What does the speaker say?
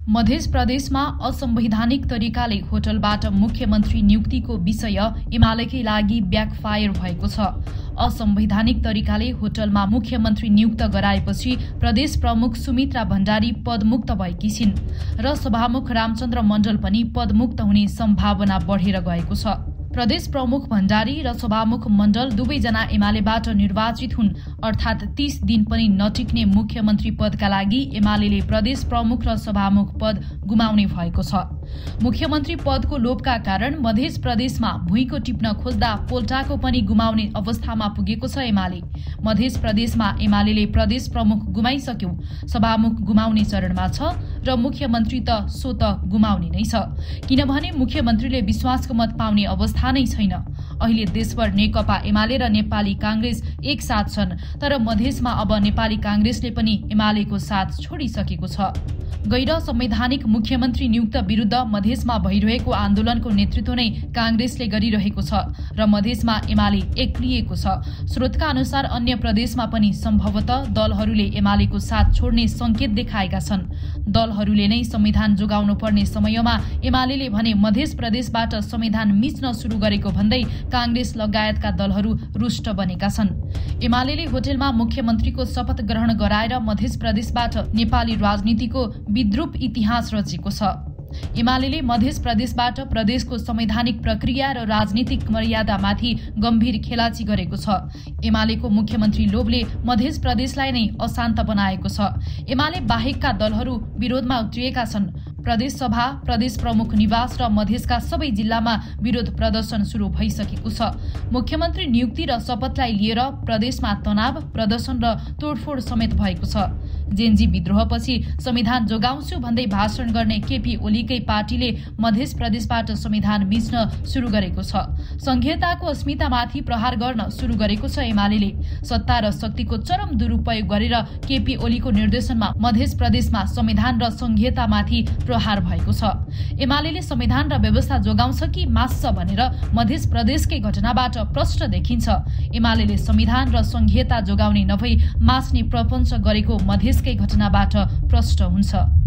मध्य प्रदेशमा असंवैधानिक तरिकाले होटलबाट मुख्यमन्त्री नियुक्तिको विषय एमालेकै लागि ब्याकफायर भएको छ। असंवैधानिक तरिकाले होटलमा मुख्यमन्त्री नियुक्त गराएपछि प्रदेश प्रमुख सुमित्रा भण्डारी पदमुक्त भएकी छिन् र सभामुख रामचन्द्र मण्डल पनि पदमुक्त हुने सम्भावना बढेर गएको छ। प्रदेश प्रमुख भण्डारी र सभामुख मण्डल दुवैजना एमालेबाट निर्वाचित हुन्, अर्थात् 30 दिन पनि नटिक्ने मुख्यमन्त्री पदका लागि एमालेले प्रदेश प्रमुख र सभामुख पद गुमाउने भएको छ। मुख्यमन्त्री पदको लोभका कारण मध्य प्रदेशमा भुइँको टिप्न खोज्दा पोल्टाको पनि गुमाउने अवस्थामा पुगेको छ एमाले। मध्य प्रदेशमा एमालेले प्रदेश प्रमुख गुमाइसक्यो, सभामुख गुमाउने चरणमा छ र मुख्यमन्त्री त सो त गुमाउने नै छ, किनभने मुख्यमन्त्रीले विश्वासको मत पाउने अवस्था नै छैन। अहिले देशभर नेकपा एमाले र नेपाली कांग्रेस एक साथ छन्, तर मधेसमा अब नेपाली कांग्रेसले पनि एमालेको साथ छोडिसकेको छ। गैर संवैधानिक मुख्यमन्त्री नियुक्त विरुद्ध मधेसमा भइरहेको आन्दोलनको नेतृत्व नै कांग्रेसले गरिरहेको छ र मधेसमा एमाले एक्लिएको छ। स्रोतका अनुसार अन्य प्रदेशमा पनि सम्भवतः दलहरूले एमालेको साथ छोड्ने संकेत देखाएका छन्। दलहरूले नै संविधान जोगाउनु पर्ने समयमा एमालेले भने मध्य प्रदेशबाट संविधान मिच्न सुरु गरेको भन्दै कांग्रेस लगायतका दलहरू रुष्ट बनेका छन्। एमालेले होटलमा मुख्यमन्त्रीको शपथ ग्रहण गराएर मध्य प्रदेशबाट नेपाली राजनीतिको विद्रूप इतिहास रचेको छ। एमालेले मध्य प्रदेशबाट प्रदेशको संवैधानिक प्रक्रिया र राजनीतिक मर्यादामाथि गम्भीर खेलाची गरेको छ। एमालेको मुख्यमन्त्री लोभले मध्य प्रदेशलाई नै अशान्त बनाएको छ। एमाले बाहेकका दलहरू विरोधमा उत्रिएका छन्। प्रदेश सभा, प्रदेश प्रमुख निवास र मधेसका सबै जिल्लामा विरोध प्रदर्शन सुरु भइसकेको छ। मुख्यमन्त्री नियुक्ति र शपथलाई लिएर प्रदेशमा तनाव, प्रदर्शन र तोडफोड समेत भएको छ। जेन्जी विद्रोहपछि संविधान जोगाउँछु भन्दै भाषण गर्ने केपी ओलीकै पार्टीले मध्य प्रदेशबाट संविधान मिच्न सुरु गरेको छ। संघीयताको अस्मितामाथि प्रहार गर्न सुरु गरेको छ एमालेले। सत्ता र शक्तिको चरम दुरुपयोग गरेर केपी ओलीको निर्देशनमा मध्य प्रदेशमा संविधान र संघीयतामाथि प्रहार भएको छ। एमालेले संविधान र व्यवस्था जोगाउँछ कि मास्छ भनेर मध्य प्रदेशकै घटनाबाट प्रष्ट देखिन्छ। एमालेले संविधान र संघीयता जोगाउने नभई मास्ने प्रपञ्च गरेको मधेसकै घटनाबाट प्रष्ट हुन्छ।